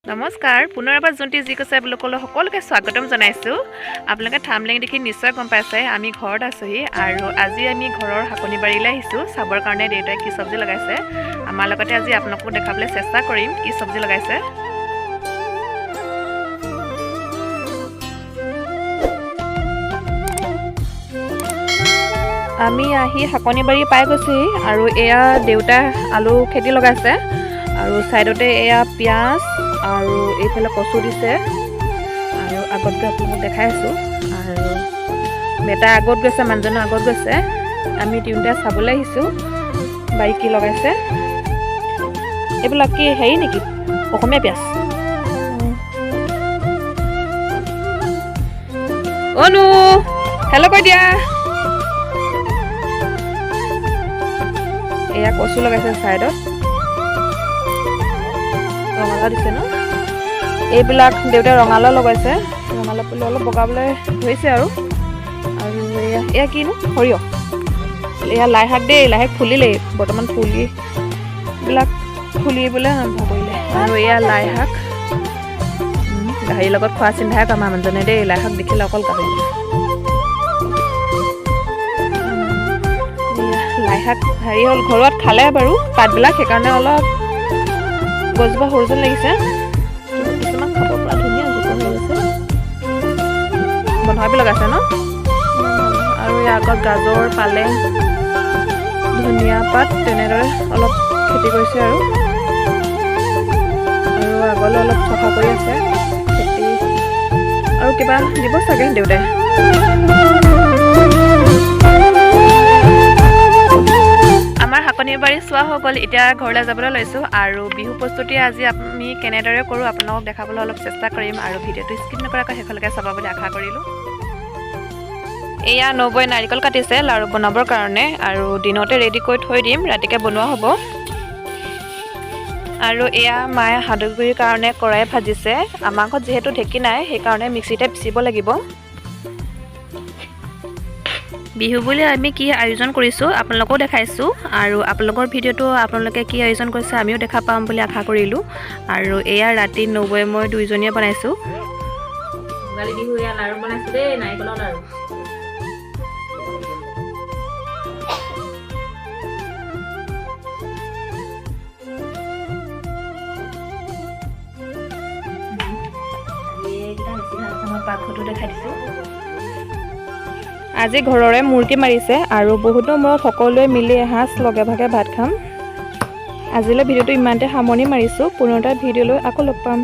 নমস্কাৰ, পুনৰ এবাৰ জোনটি যি কৈছে আপোনালোকলৈ সকলোকে স্বাগতম জনাইছোঁ। আপোনালোকে থামলেং দেখি নিশ্চয় গম পাইছে আমি ঘৰত আছোহি আৰু আজি আমি ঘৰৰ শাকনি বাৰীলৈ আহিছোঁ চাবৰ কাৰণে দেউতাই কি চব্জি লগাইছে। আমাৰ লগতে আজি আপোনালোকো দেখাবলৈ চেষ্টা কৰিম কি চব্জি লগাইছে। আমি আহি শাকনি বাৰী পাই গৈছোহি আৰু এয়া দেউতাই আলু খেতি লগাইছে আৰু ছাইডতে এয়া পিঁয়াজ আৰু এইফালে কচু দিছে আৰু আগত গৈ আপোনালোকক দেখাই আছোঁ। আৰু বেটা আগত গৈছে, মানুহজনৰ আগত গৈছে। আমি তিনিওটাই চাবলৈ আহিছোঁ বাৰী কি লগাইছে। এইবিলাক কি হেৰি নেকি, অসমীয়া পিঁয়াজ? অনু হেল্ল' কৈ দিয়া। এয়া কচু লগাইছে ছাইডত, ৰঙালাও দিছে ন। এইবিলাক দেউতাই ৰঙালাও লগাইছে, ৰঙালাও পুলি অলপ বগাবলৈ ধৰিছে। আৰু আৰু এয়া এয়া কিনো সৰিয়হ, এয়া লাই শাক দেই, লাই শাক ফুলিলেই বৰ্তমান, ফুলিবিলাক ফুলিবলৈ আৰম্ভ কৰিলে। আৰু এয়া লাই শাক গাহৰিৰ লগত খোৱা চিন্তাহে কৰে আমাৰ মানুহজনে দেই, লাই শাক দেখিলে অকল গাহৰি। লাই শাক হেৰি হ'ল, ঘৰত খালে বাৰু পাতবিলাক, সেইকাৰণে অলপ গছজোপা সৰু যেন লাগিছে, কিছুমান খাব পৰা ধুনীয়া জোপোহা হৈ গৈছে। বন্ধাকবি লগাইছে ন। আৰু ইয়াৰ আগত গাজৰ, পালেং, ধনিয়া পাত তেনেদৰে অলপ খেতি কৰিছে। আৰু আৰু আগলৈ অলপ চফা কৰি আছে খেতি, আৰু কিবা দিব চাগে দেউতাই। আমাৰ শাকনি বাৰী চোৱা হৈ গ'ল, এতিয়া ঘৰলৈ যাবলৈ লৈছোঁ। আৰু বিহু প্ৰস্তুতি আজি আমি কেনেদৰে কৰোঁ আপোনালোকক দেখাবলৈ অলপ চেষ্টা কৰিম আৰু ভিডিঅ'টো স্কিপ নকৰাকৈ শেষলৈকে চাব বুলি আশা কৰিলোঁ। এয়া নবৌৱে নাৰিকল কাটিছে লাড়ু বনাবৰ কাৰণে আৰু দিনতে ৰেডি কৰি থৈ দিম, ৰাতিকে বনোৱা হ'ব। আৰু এয়া মায়ে সান্দহগুৰিৰ কাৰণে কৰাই ভাজিছে। আমাৰ ঘৰত যিহেতু ঢেঁকী নাই, সেইকাৰণে মিক্সিতে পিচিব লাগিব। বিহু বুলি আমি কি আয়োজন কৰিছোঁ আপোনালোকেও দেখাইছোঁ আৰু আপোনালোকৰ ভিডিঅ'টো আপোনালোকে কি আয়োজন কৰিছে আমিও দেখা পাম বুলি আশা কৰিলোঁ। আৰু এয়া ৰাতি নবৌৱে মই দুইজনীয়ে বনাইছোঁ। ভোগালী বিহু এয়া লাড়ু বনাইছোঁ দেই, নাৰিকলৰ লাড়ু। এইকেইটা বেছি ভাল হৈছে, মই পাকঘৰটো দেখাই দিছোঁ। আজি ঘৰৰে মূৰ্তি মাৰিছে আৰু বহুতৰ মূৰত সকলোৱে মিলি এসাঁজ লগে ভাগে ভাত খাম। আজিলৈ ভিডিঅ'টো ইমানতে সামৰণি মাৰিছোঁ, পুনৰ এটা ভিডিঅ'লৈ আকৌ লগ পাম।